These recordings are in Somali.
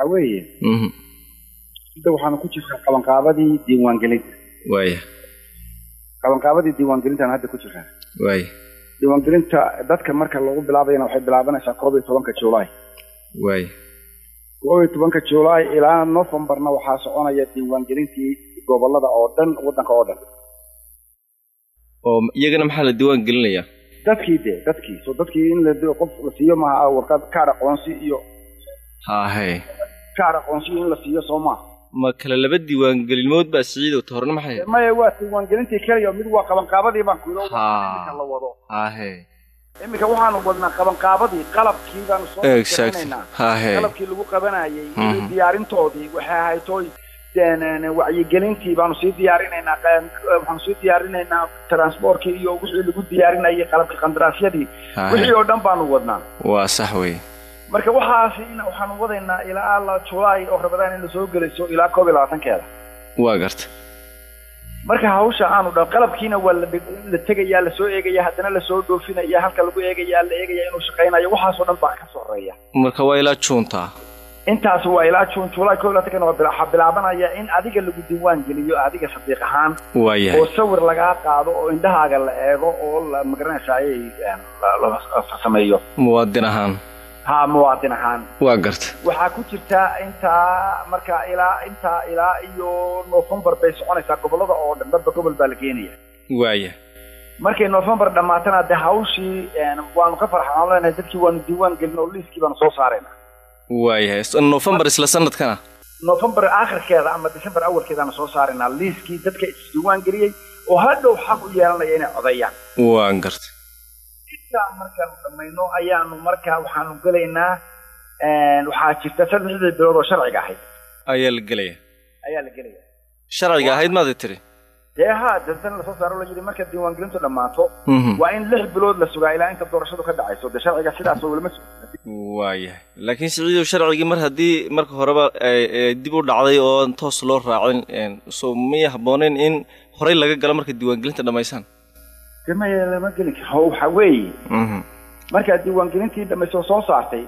Waxa weeye, hadda waxaanu ku jirraa qabanqaabadii diiwaangelinta. Waaya. Qabanqaabadii diiwaangelintaan hadda ku jirraa. Waaya. Diiwaangelinta dadka marka lagu bilaabayana waxay bilaabanaysaa 11-ka Juulaay. Waaya. 11-ka Juulaay ilaa Novembarna waxaa soconaya diiwaangelintii gobolada oo dhan, waddanka oo dhan. Oo iyagana maxaa la diiwaan gelinayaa? Dadkii dee, dadkii soo dadkii in la qof la siiyo maaha warqad kaar aqoonsi iyo Hahe. kaar aqoonsi in la siiyo, soo maaha? Ma kala laba diiwaangelimood baa, Siciidow? Ta horena maxay ahayd? Maya, waa diiwaangelintii keliya. Mid waa qabanqaabadii baan ku yidhi oo Ha. iminka la wado. Hahe. Iminka waxaanu wadnaa qabanqaabadii, qalabkii baanu soo garanaynaa. Qalabkii lagu qabanayay, diyaarintoodii waxay ahayd toy wacyigelintii baanu sii diyaarinaynaa. Waxaanu sii diyaarinaynaa transportkii iyo wixii lagu diyaarinayay qalabkii, qandaraasyadii, wixii oo dhan baanu wadnaa. Waa sax wey. Marka waxaasi waxaanu wadaynaa ilaa la Julaay oo Rabadaan in lasoo gelayso ilaa 21-keeda. Waa garta. Marka hawsha aanu dhan qalabkiina waa la tegayaa, lasoo eegaya, haddana lasoo dhoofinaya, halka lagu eegaya, la eegaya inuu shaqaynayo. Waxaasoo dhan baa ka soreeya. Marka waa ilaa Juunta. Intaas waa ilaa Juun. Julaay 21-kana waa waxaa bilaabanaya in adiga lagu diiwaan geliyo, adiga Sadiiq ahaan, oo sawir lagaa qaado oo indhahaaga la eego oo la magaranaysa ayay la farsameeyo. Muwaadin ahaan. Ha, muwaadin ahaan. Waa garta. Waxaa ku jirta intaa marka ilaa intaa ilaa iyo November bay soconaysaa gobolada oo dhan. Dadba gobol baa la keenaya. Waaya. Markay November dhammaatana dee hawshii waanu ka farxaan leenahay, dadkii waanu diiwaan gelin oo liiskii baanu soo saarayna. Waayahay, November isla sanadkana? November aakhirkeeda ama December awalkeedaanu soo saaraynaa liiskii dadka isdiiwaan geliyey oo hadhow xaq u yeelanaya inay codeeyaan. Waan gartay. Intaa markaanu dhammayno ayaanu marka waxaanu gelaynaa, waxaa jirta 3dii bilood oo sharciga ahayd ayaa la gelaya. Ayaa la gelaya. Sharciga ahayd maad tiri? Dee haa, dadtan lasoo saaro la yidhi marka diiwaangelintu dhammaato waa in 6 bilood la sugaa ilaa inta doorashadu ka dhacayso. Dee sharciga sidaas oo lama sugo. Waayahay, laakiin Siciidow, sharcigii mar haddii marka horeba dib u dhacday oo aan toos loo raacin, soo may habbooneyn in horey laga galo marka diiwaangelinta dhammaysaan? Dee maya, lama geli karo. Waxa weeye, markaad diiwaangelintii dhammayso soo saartay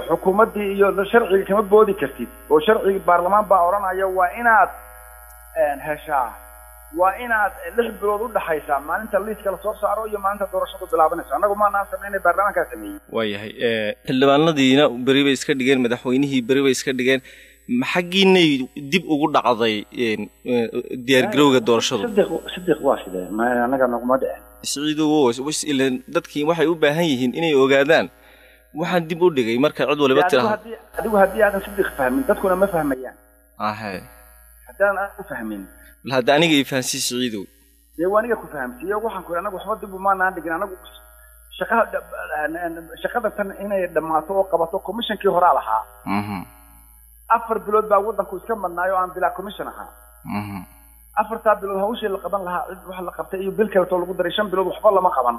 xukuumaddii iyo sharciga kama boodi kartid, oo sharcigii baarlamaan baa odhanaya waa inaad heshaa, waa inaad 6 bilood u dhaxaysaa maalinta liiska lasoo saaro iyo maalinta doorashadu bilaabanayso. Annagu maanaan samaynay, baarlamaankaa sameeyey. Waayahay, xildhibaanadiina beri bay iska dhigeen, madaxweynihii beri bay iska dhigeen. Xaggiinay dib ugu dhacday diyaargarowga doorashadu? Sadiq, Sadiq, waa sidee? Ma annaga naguma dhicin. Siciidow, ilan dadkii waxay u baahan yihiin inay ogaadaan waxaan dib u dhigay marka cid waliba tiraahdo. Adigu haddii aadan Sadiq fahmin, dadkuna ma fahmayaan. Ahe. Haddaan aad u fahmin. Bal hadda aniga i fahansii, Siciidow. Dee waa aniga ku fahamsiiye. Waxaan ku anagu waxba dib umaanaan dhigin. Anagu shaqada shaqada tan inay dhammaato oo qabato commissionkii horaa lahaa. 4 bilood baa waddanku iska madnaayo oo aan bilaa commission ahaa. 4taa bilood hawshii la qaban lahaa cid wax la qabtay iyo bil kaleetoo lagu daray, 5 bilood waxba lama qaban.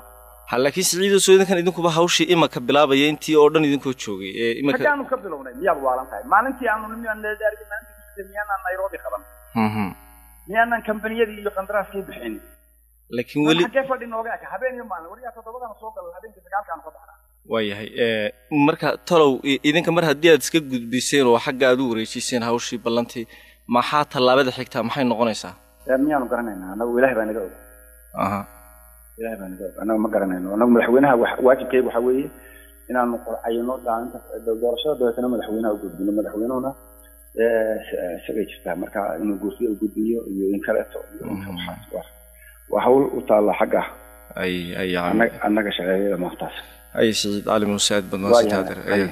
Ha, laakiin Siciidow, soo idinkan idinkuba hawshii imaka bilaabaya intii oo dhan idinkoo joogay ee imaka? Xaggaanu ka bilownay? Miyaad waalan tahay? Maalintii aanu maalintii miyaanaan Nairobi qaban? Miyaanaan kambaniyadii iyo qandaraaskii bixin? Laakiin weli xaggee fadhi nooga eka habeen iyo maalin? Wariyaa, 7daanu soo galay, habeenkii 9kaanu ka baxnaa. Waayahay, marka talow idinka mar haddii aad iska gudbiseen oo xagga aad u wareejiseen hawshii ballantii, maxaa tallaabada xigtaa, maxay noqonaysaa? Miyaanu garanaynaa annagu? Ilahay baa naga og. Ilahay baa naga og, annagu ma garanayno. Annagu madaxweynaha waajibkayga waxaa weeye inaanu cayino dhaalinta doorashada, dabeetana madaxweynaha u gudbino. Madaxweynuhuna isagay jirtaa marka inuu guursiyo u gudbiyo iyo in kaleeto iyo inka waxaas waa hawl u taalla xagga ay ay annaga shaqeeyada maantaas. Ay, Siciid Cali Muuse, aad baad mahadsantahay.